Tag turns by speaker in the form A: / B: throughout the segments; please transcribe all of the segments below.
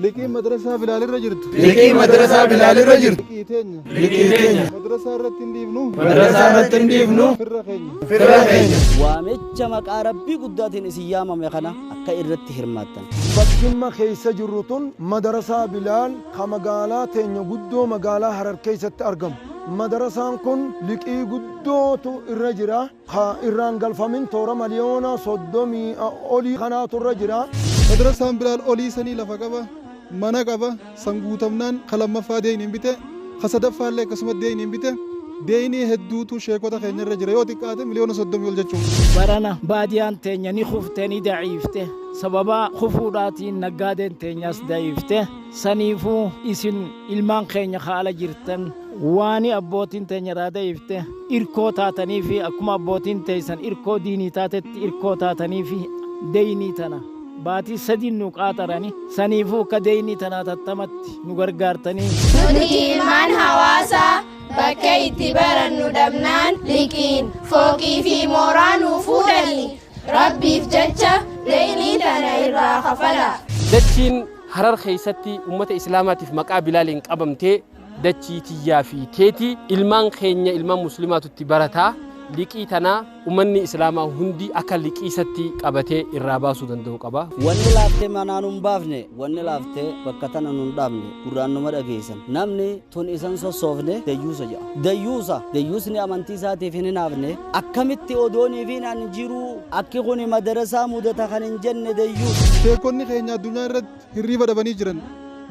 A: Liqiin madrasaa Bilaal irra jirtu.
B: Liqii madrasaa Bilaal irra jirtu.
A: Liqii teenya.
B: Liqii teenya.
A: Madrasaa irratti hin dhiifnu.
B: Madrasaa irratti hin dhiifnu.
A: Firra keenya.
B: Firra keenya.
C: Waamicha maqaa Rabbii guddaatiin isin yaamame kana akka irratti hirmaattan.
D: Bakkimma keeysa jirru tun Madarasaa Bilaal ka magaalaa teenya guddoo magaalaa Harar keeysatti argamu. Madarasaan kun liqii guddootu irra jira. Ka irraa hin galfamin toora maliyoona 30 olii kanaatu irra jira.
A: Madrasaan Bilaal olii sanii lafa qaba, mana qaba, san guutamnaan ka lammaffaa deeyniin bite, ka sadaffaallee akkasumatti deeyniin bite, deeynii hedduutu sheekota keenya irra jira, yoo xiqqaate miliyoona 30 ol jechuudha.
E: Barana baadiyaan teenya ni kufte ni da'iifte. Sababaa kufuudhaatiin naggaadeen teenyas da'iifte. Saniifuu isin ilmaan keenya ka ala jirtan waani abbootiin teenya irraa da'iifte irkoo taataniifi akkuma abbootiin teessan irkoo diinii taatetti irkoo taataniifi deeynii tana baatii sadiin nu qaaxarani. Saniifuu akka deeynii tana hatattamatti nu gargaartanii.
F: Nuti ilmaan hawaasaa bakka itti barannu dhabnaan liqiin fooqii fi mooraa nuu fuudhani. Rabbiif jecha deeynii tana irraa kafalaa.
G: Dachiin Harar keessatti ummata Islaamaatiif maqaa Bilaaliin qabamte dachii tiyyaa fi teeti. Ilmaan keenya ilmaan Muslimaatu itti barata. Liqii tana ummanni Islaamaa hundi akka liqiisatti qabatee irraa baasuu danda'u qaba.
C: Wanni laaftee manaa nun baafne, wanni laaftee bakka tana nun dhaabne, gurraan numa dhageeysan. Namni tun isan sossoofne dayyuusa je'a. Dayyuusa, dayyuusni amantii isaatiif hin hinaafne, akkamitti odooniifiin an jiruu akki kuni madarasaa mudata kan hin jenne dayyuusa.
A: Sheekonni keenya addunyaa irratti hirriiba dhabanii jiran.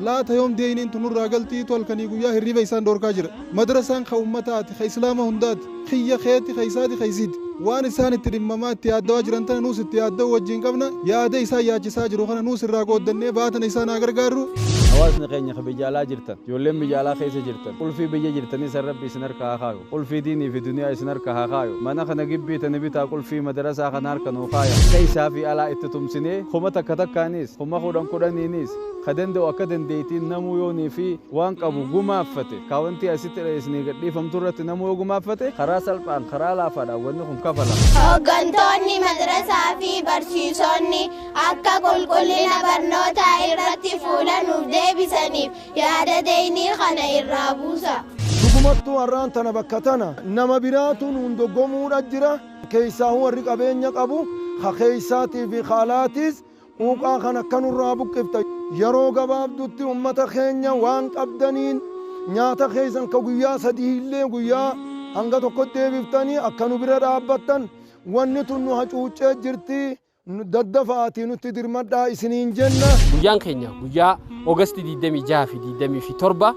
A: Laata yoom deeyniin tun nurraa galtiitu halkanii guyyaa hirriiba isaan dhoorkaa jira. Madrasaan ka ummataati, ka Islaama hundaati. Kiyya, keeti, ka isaati, ka isiiti. Waan isaan itti dhimmamaa, itti yaaddawaa jiran tana nuus itti yaadda'uu wajjiin qabna. Yaada isaan yaachisaa jiru kana nuus irraa qooddannee baatana isaan haa gargaarru.
H: Hawaasni keenya ka biyya alaa jirtan, ijoolleen biyya alaa keessa jirtan, qulfii biyya jirtanii san Rabbi isin harka haa kaayu. Qulfii diinii fi duniyaa isin harka haa kaayu. Mana kana gibbii tana bitaa qulfii madarasaa kana harka nuu kaaya. Keessaa fi alaa itti tumsinee 1000 takkaanis, 10,000 kudhaniinis, ka danda'u akka dandeettiin namuu yoonii fi waan qabu gumaaffate, kaawantii asitti isinii gad dhiifamtu irratti namuu yoo gumaaffate, karaa salphaan, karaa laafaadhaan wanni kun kafalama.
F: Hooggantoonni madrasaa fi barsiisonni akka qulqullina barnootaa irratti fuula nuuf deebisaniif yaada deeynii kana irraa buusaa.
D: Dhugumattuu har'aan tana bakka tana nama biraatu nuun doggomuudha jira. Keessaahuu warri qabeenya qabu ka keessaatii fi ka alaatiis quuqaa kana akka nurraa buqqifta. Yeroo gabaabdutti ummata keenya waan qabdaniin nyaata keessan ka guyyaa sadihiillee guyyaa hanga tokkotti deebiftanii akka nu bira dhaabbattan wanni tun nu hacuuccee jirti. Daddafaatii nutti dirmadhaa isiniin jenna.
G: Guyyaan keenya guyyaa August 26 fi 27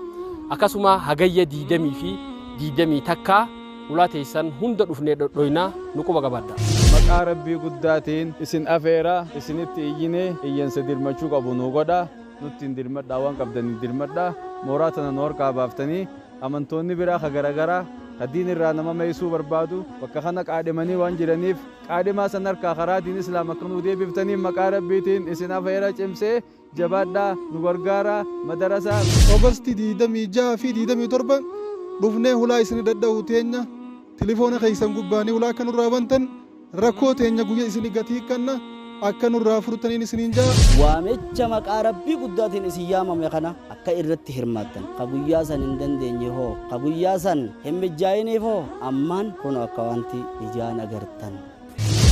G: akkasuma Hagayya 20 fi 21 hulaa teessan hunda dhufnee dhodhoyna nu quba qabaadha.
H: Maqaa Rabbii guddaatiin isin afeera, isinitti iyyinee iyyansa dirmachuu qabu nuu godha, nuttiin dirmadhaa waan qabdaniin dirmadhaa, mooraa tana nu harkaa baaftanii amantoonni biraa ka garagaraa ka diin irraa nama meysuu barbaadu bakka kana qaadhimanii waan jiraniif Qaadhimaa san harkaa karaa diin islaam akka nuu deebiftaniif maqaa Rabbiitiin isin afeera cimsee jabaadhaa nu gargaaraa madarasaa.
A: August 26 fi 27 dhufnee hulaa isini dhadhahu teenya tilifoona keessan gubbaanii hulaa akka nurraa bantan rakkoo teenya guyya isini gad hiikkanna akka nurraa furtaniin isiniin ja'a.
C: Waamicha maqaa Rabbii guddaatiin isin yaamame kana akka irratti hirmaattan. Ka guyyaa san hin dandeenye hoo? Ka guyyaa san hin mijjaayiniif hoo? Ammaan kunoo akka wanti ijaan agartan.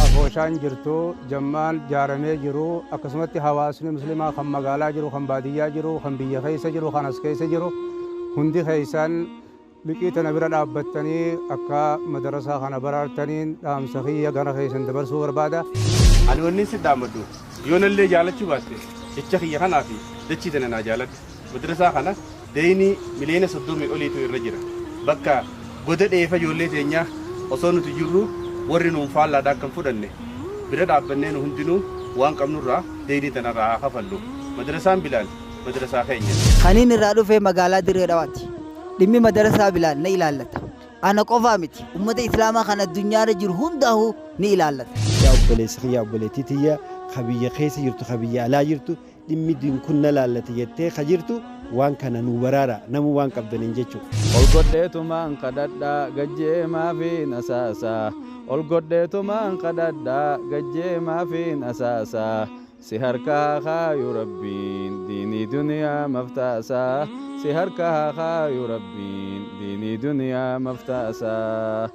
I: Afooshaan jirtu, jammaan jaaramee jiru, akkasumatti hawaasni muslimaa kan magaalaa jiru, kan baadiyyaa jiru, kan biyya keessa jiru, kan as keessa jiru hundi keessan liqii tana bira dhaabbattanii akka madarasaa kana baraartaniin dhaamsa kiyya gara keessan dabarsuu barbaada.
J: Ani wannin si dhaammadhu yoo nallee jaalachuu baatte jecha kiyya kanaa fi dachii tana naa jaaladhu. Madrasaa kana deeynii miliyoona 30 oliitu irra jira. Bakka goda dheefa ijoollee teenyaa osoo nuti jirruu warri nuun faallaadhaa akka hin fudhanne bira dhaabbannee nu hundinuu waan qabnurraa deeynii tanarraa haa kafallu. Madrasaan Bilaal madrasaa keenya.
K: Kaniin irraa dhufe magaalaa Dirree Dhawaati. Dhimmi madarasaa Bilaal na ilaallata. Ana qofaa miti, ummata Islaamaa kan addunyaarra jiru hundaahuu ni ilaallata.
L: Yaa obboleessa kiyya, yaa obboleettii tiyya, ka biyya keessa jirtu, ka biyya alaa jirtu, dhimmi diin kun na laallata jettee ka jirtu waan kana nuu baraaraa, namuu waan qabdaniin jechuudha.
H: Ol godheetumaan kadhadha gajjee maafiin asaasa Ol godheetumaan kadhadha gajjee maafiin asaasa. Si harka haa kaayu Rabbiin diinii duniyaa maftaasaa. Si harka haa kaayu Rabbiin diinii duniyaa maftaasaa.